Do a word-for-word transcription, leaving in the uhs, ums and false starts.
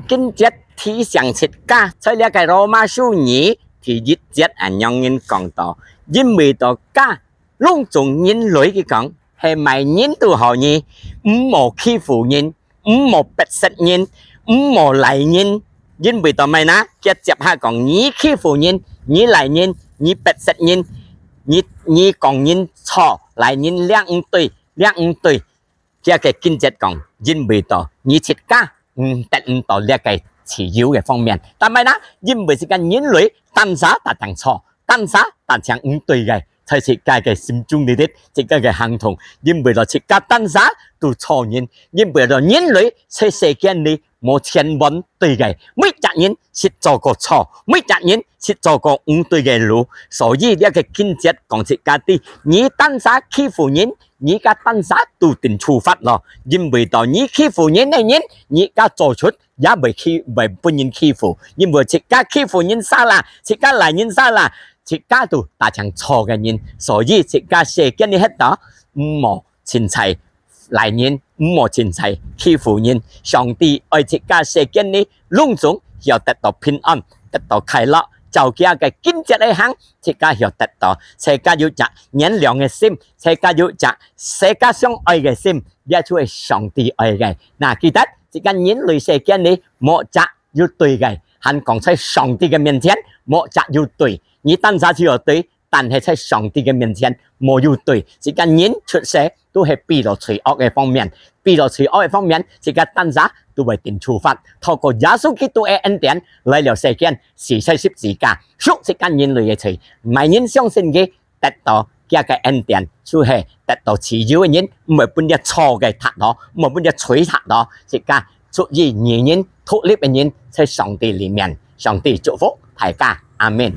經節提醒自家，在這个羅馬書二第一節恁樣講到，因為到家攏總人類佢講，係麼人都好，你毋好欺負人，毋好逼迫人，毋好賴人，因為到麼个呢？佢接下講，你欺負人，你賴人，你逼迫人，你你講人錯，賴人這毋對，這毋對。 佢个經節講，因為到你自家，嗯，得毋到這个自由个方面。但係呢，因為自家人類單儕打定錯，單儕打定毋對个，在自家个心中裡底，自家个行動，因為到自家單儕都錯人，因為到人類在世間裡無千萬對个，每隻人識做過錯，每隻人識做過毋對个路。所以這个經節講自家知，你單儕欺負人， 你个單儕都定處罰咯，因為到你欺負人个人，你个做出也會欺，會分人欺負，因為自家欺負人儕啦，自家賴人儕啦，自家都打定錯个人，所以自家世間裡歇到，毋好凊彩賴人，毋好凊彩欺負人。上帝愛自家世間裡攏總要得到平安，得到快樂，照佢个經節來行，自家要得到，自家有隻原諒个心， 自家有隻世界上愛个心，這就係上帝愛个。那記得，自家人類世間裡無隻有對个，還講在上帝个面前，無隻有對。你單儕就有對，但係在上帝个面前無有對。自家人出世都係背了罪惡个方面，背了罪惡个方面，自家單儕都會定處罰。透過耶穌基督个恩典來了世間，死在十字架，贖自家人類个罪。麼人相信佢， 得到佢个恩典，就係得到自由个人，毋會分這錯个踢倒，毋會分這罪踢倒。自家出於義人、獨立个人，在上帝裡面。上帝祝福大家，阿們。